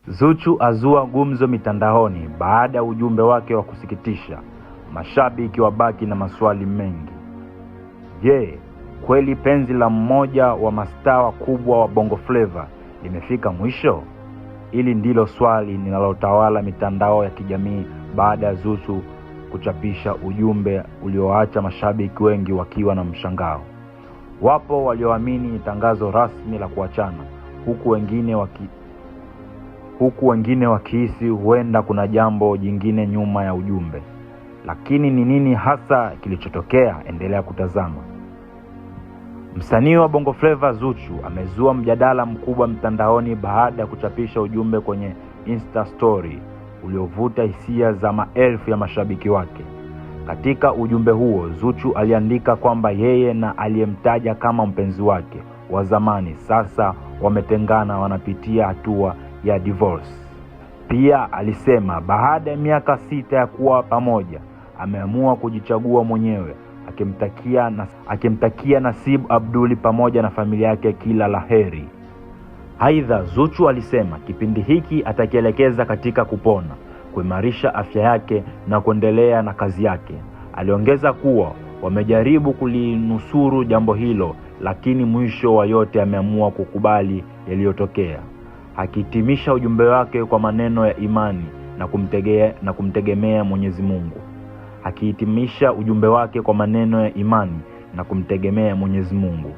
Zuchu azua gumzo mitandaoni baada ya ujumbe wake wa kusikitisha. Mashabiki wabaki na maswali mengi. Je, kweli penzi la mmoja wa mastaa wakubwa wa Bongo Flava limefika mwisho? Hili ndilo swali linalotawala mitandao ya kijamii baada ya Zuchu kuchapisha ujumbe ulioacha mashabiki wengi wakiwa na mshangao. Wapo walioamini ni tangazo rasmi la kuachana, huku wengine wakihisi huenda kuna jambo jingine nyuma ya ujumbe. Lakini ni nini hasa kilichotokea? Endelea kutazama. Msanii wa Bongo Flava Zuchu amezua mjadala mkubwa mtandaoni baada ya kuchapisha ujumbe kwenye Insta story uliovuta hisia za maelfu ya mashabiki wake. Katika ujumbe huo, Zuchu aliandika kwamba yeye na aliyemtaja kama mpenzi wake wa zamani sasa wametengana, wanapitia hatua ya divorce. Pia alisema baada ya miaka 6 ya kuwa pamoja ameamua kujichagua mwenyewe, akimtakia Nasibu Abduli pamoja na familia yake kila la heri. Aidha, Zuchu alisema kipindi hiki atakielekeza katika kupona, kuimarisha afya yake na kuendelea na kazi yake. Aliongeza kuwa wamejaribu kulinusuru jambo hilo, lakini mwisho wa yote ameamua kukubali yaliyotokea. Akihitimisha ujumbe wake kwa maneno ya imani na kumtegemea Mwenyezi Mungu. Akihitimisha ujumbe wake kwa maneno ya imani na kumtegemea Mwenyezi Mungu.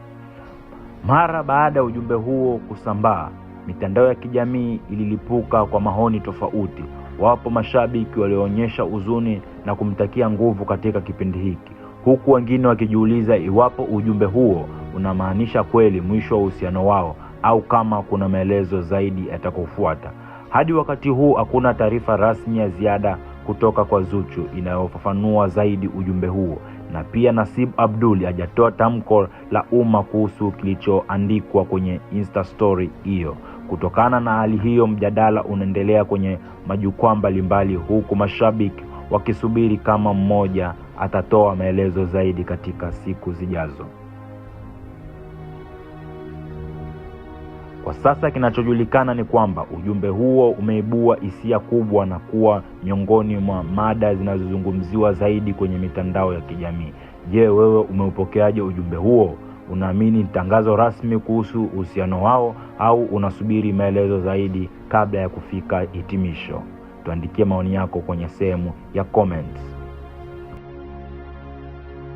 Mara baada ya ujumbe huo kusambaa, mitandao ya kijamii ililipuka kwa maoni tofauti. Wapo mashabiki walioonyesha huzuni na kumtakia nguvu katika kipindi hiki, huku wengine wakijiuliza iwapo ujumbe huo unamaanisha kweli mwisho wa uhusiano wao au kama kuna maelezo zaidi yatakayofuata. Hadi wakati huu hakuna taarifa rasmi ya ziada kutoka kwa Zuchu inayofafanua zaidi ujumbe huo, na pia Nasibu Abduli hajatoa tamko la umma kuhusu kilichoandikwa kwenye Insta story hiyo. Kutokana na hali hiyo, mjadala unaendelea kwenye majukwaa mbalimbali, huku mashabiki wakisubiri kama mmoja atatoa maelezo zaidi katika siku zijazo. Kwa sasa kinachojulikana ni kwamba ujumbe huo umeibua hisia kubwa na kuwa miongoni mwa mada zinazozungumziwa zaidi kwenye mitandao ya kijamii. Je, wewe umeupokeaje ujumbe huo? Unaamini ni tangazo rasmi kuhusu uhusiano wao au unasubiri maelezo zaidi kabla ya kufika hitimisho? Tuandikie maoni yako kwenye sehemu ya comments.